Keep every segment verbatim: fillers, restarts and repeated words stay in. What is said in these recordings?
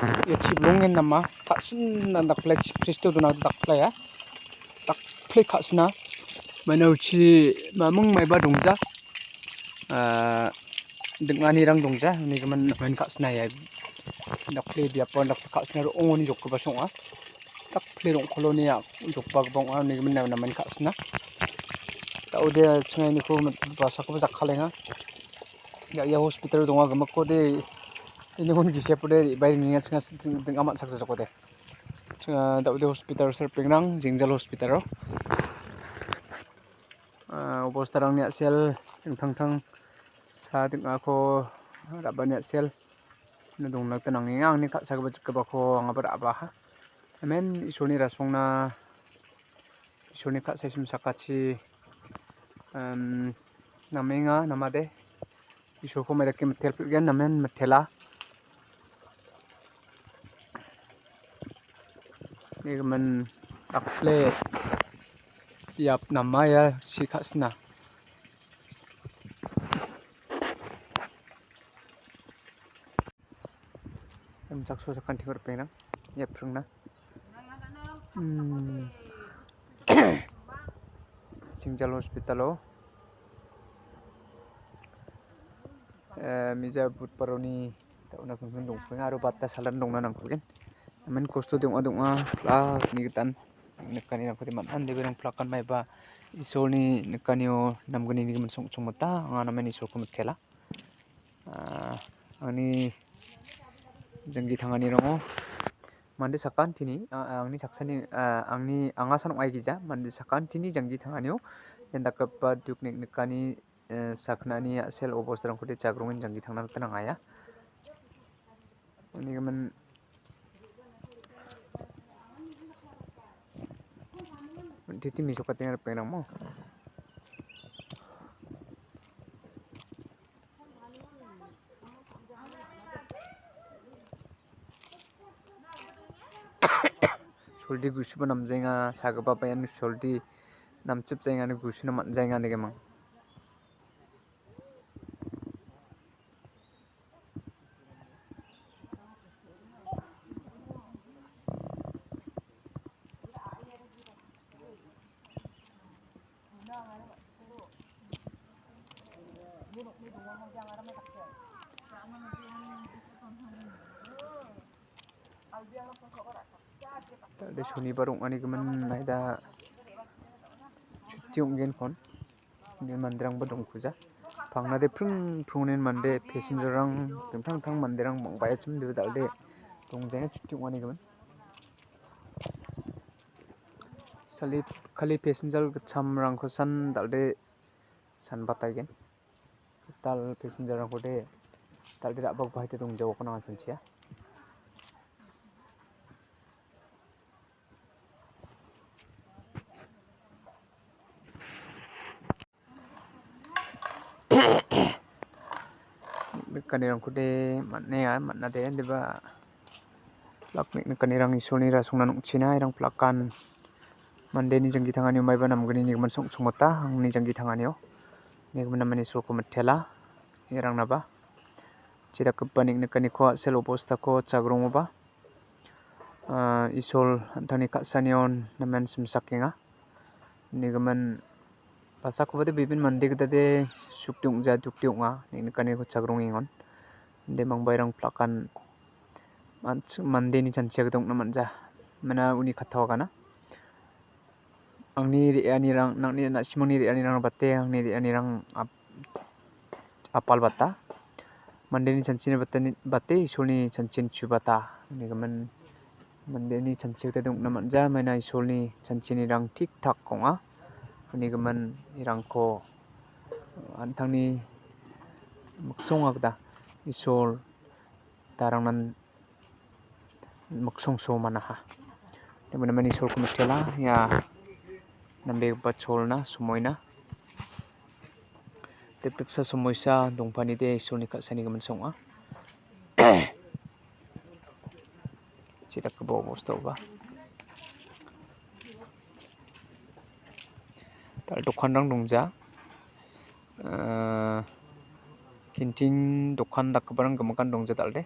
Ia chiblongen nama ka·sina dakpilai, chi Kristo dona dakpilaia. Dakpilai ka·sina. Maina uchi mamung maiba dongja. Ah, ding·anirang dongja. Unigimin namen ka·sina ia. Dakpilai biapo dakpilai ka·sina ro·ongoni jokgipa song·a. Dakpilai rong·koloni a-, jokbagipa ong·a. Unigimin namen ka·sina. Da·ode chingainiko mit-, basakoba jakkalenga. Ia, ia hospital donga gimikkode, ini hon gisepode, bai ringenga chinga ding-, ding-, aman saksa jakode. Chinga da·ode hospital serpengrang, Jengjal hospital-o. Ah, obostarangni a·sel, dingtangtang sa ding·ako, rabani a·sel, ino dongna gita nangenga, angni ka·sagipa jikgipako angaba ra·baha. Amen, Isolni rasongna Isolni ka·sai simsakachi, em, namenga namade. Isolko maidake mitelpil·gen namen mitela. Unigimin dakple biap nama ia chi ka·sina. Em, jakso sakantiku ripengrang, ia pringna. Hmm. Jengjal hospital-o, eh, mija budbaroni ta·ona gung·gung dongpenga aro bata salan dongna nangkugen. Namen kosto dong·a, dong·a, plak ni gitan nikanirangkode man·a, deberang plakan maiba Isolni nikanio namgnini gimin song·chongmota, anga namen Isolko mitela. Ah, angni janggi tangani rongo. Mande sakantini, ah, angni saksani, ah, angni, anga san ong·aigija. Mande sakantini janggi tanganio ian dakgipa duk nik-, nikani, eh, saknani a·sel obostarangkode jagrongen janggi tangna gita nangaia. Unigimin titi mesokatenga ripengrangmo. Soldi gusuba namjaenga, sagipa bayan soldi namchipjaengani gusuna man·jaenga nigimin. Da·ode sonibar ong·ani gimin maida chutti ong·genkon. Uni manderangba dongkuja. Pangnade pring prungen mande passenger-rang dingtang dingtang manderang bang·baachim deba da·ode dongjaenga chutti ong·ani gimin. Sali kali passenger gitchamrangko san da·ode sanbataigen. Gital passenger-rangkode da·ode ra·bagipa haite dongjawako nang·a sanchia. Nikanirangkode man·enga, man·ade, indiba plak nik-, nikanirang Isolni rasongna nong·china, irang plakan mandeni janggi tanganio maiba namgnini gimin song·chongmota, angni janggi tanganio. Nigimin namani Isolko mitela, irangnaba. Jedakgipa nik-, nikaniko a·sel obostako jagrongoba. Ah, Isol an·tangni ka·sanion namen simsakenga. Nigimin basakobade bibin mande gitade sukde ong·ja, dukde ong·a, nik-, nikaniko chagrongengon. Inde mangbairang plakan man-, mandeni chanchia gita ong·na man·ja. Mana uni kattao agana. Angni re·anirang, nang·ni na·simangni re·anirang bate, angni re·anirang ap-, apal bata. Mandeni chanchini batani, bate Isolni chanchini chubata. Unigimin mandeni chanchi gita dongna man·ja, maina Isolni chanchinirang tik tak ong·a. Unigimin irangko an·tangni miksonga gita Isol darangnan miksongso manaha. Namen Isolko mitela, ia nambegipa cholna, somoina. Dikdiksa somoisa dongpanide Isolni ka·sani gimin song·a. Jedakgipa obosta oba. Dal dokanrang dongja. Ah, kinting dokan dakgiparang gimikan dongja dal·de.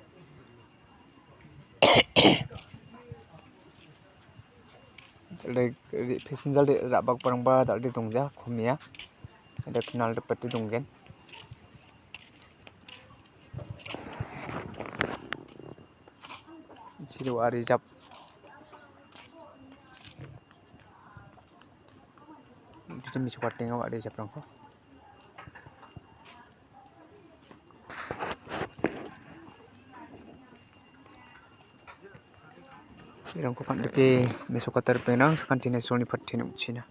Dal·de re-, passenger re-, ra·bakgiparangba dal·de dongja, komia. Ia knal dipete donggen. Jiro ari jap. Jijim mesokatenga wa·re japrangko. Irangko pantike mesokataripengrang sakantini solni patteni ong·china.